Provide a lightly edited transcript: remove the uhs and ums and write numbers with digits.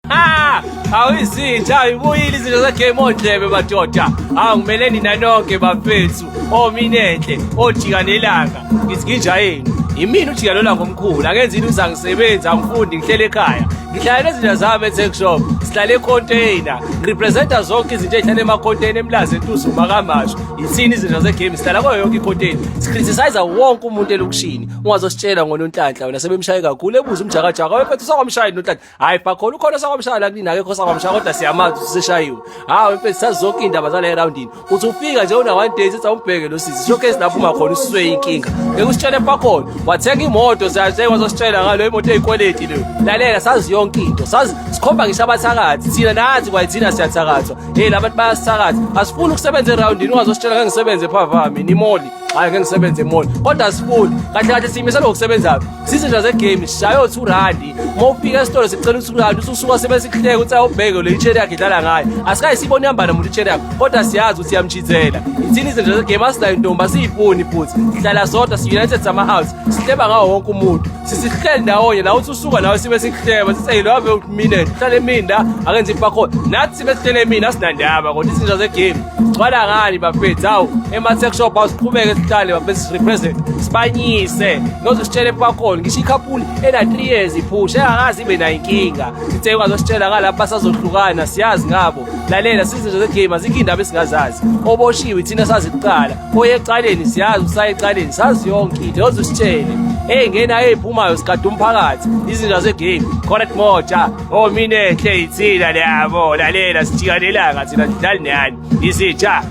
Ha! Awu izinja ibuyile izinto ze-game ondlebe madoda. Hawu ngimele nina nonke bafethu. Ominenhle, ojika nelanga. Ngithi nginja yenu. Yimina ujika nolanga omkhulu. Akenzi into uzangisebenzi, angifundi ngihlele ekhaya. Ngihlala nezinja zami e-tech shop. Sihlale e-container. Ngirepresenta zonke izinto ey'hlala ema-container eMlazi eNtuzuma kaMashu. Yithini izinja ze-game sihlala kuyo yonke i-container. Sicriticize wonke umuntu elokishini. Ungazositshela ngononhlanhla wena sebemshaye kakhulu ebuza umjakajaka. Wephethe usakwamshaya nonhlanhla. Hayi bakhona ukhona sakwamshaya la kunina akekho sakwamshaya kodwa siyamazi ukuthi useshayiwe. Hawu mfethu sazi zonke iy'ndaba zale roundini. Uthi ufika nje una one day sithi awumbheke lo sisi. Showcase lapho uma khona ususwe inkinga. Ngeke usitshele bakhona. Wathenga imoto siyathenga wazositshela ngalo imoto eyikweleti leyo. Lalela sazi yonke into. Sazi sikhomba ngisho abathakathi. Thina nathi kwayithina siyathakathwa. Hey labantu bayasithakatha. Asifuni ukusebenza eroundini ungazositshela ngeke ngisebenze ephava mina imoli. Hayi ngeke ngisebenze emoli. Kodwa asifuni. Kahle kahle siyimisela ngokusebenzayo. Sizinja zegame sishaye o2 rand. Uma ufika esitolo sicela u2 rand ususuka sebe sikuhleka ukuthi awubheke le icheri yakhe idlala ngayo. Asikaye sibone ihamba nomuntu icheri yakhe kodwa siyazi ukuthi iyamchithela. Ithini izinja zegame asinayo intombi asiyifuni futhi. Sihlala sodwa si United Summer House. Sihleba ngawo wonke umuntu. Sisihleli ndawonye la uthi usuka nawe sibe sikuhleba sithi hey lo ave minute hlale emini la akenze ipakhona. Nathi sibe sihlele emini asinandaba kodwa izinja zegame. Gcwala ngani bafethu hawu ema-tech shop awusiqhubeke sihlale bafethu sirepresent sibanyise noze sitshele pakhona ngisho ikhapuli ena-3 years iphusha engakazi ibe nayo inkinga sithe ungazositshela ngalapho basazohlukana siyazi ngabo lalela sizinto zegame azikho iy'ndaba esingazazi oboshiwe thina sazi kuqala oye ecaleni siyazi usaye ecaleni sazi yonke into yoze usitshele ey'ngenayo ey'phumayo sigada umphakathi izinja zegame correct moja ominenhle yithina leyabo lalela sijikanelanga thina sidlali nani izinja.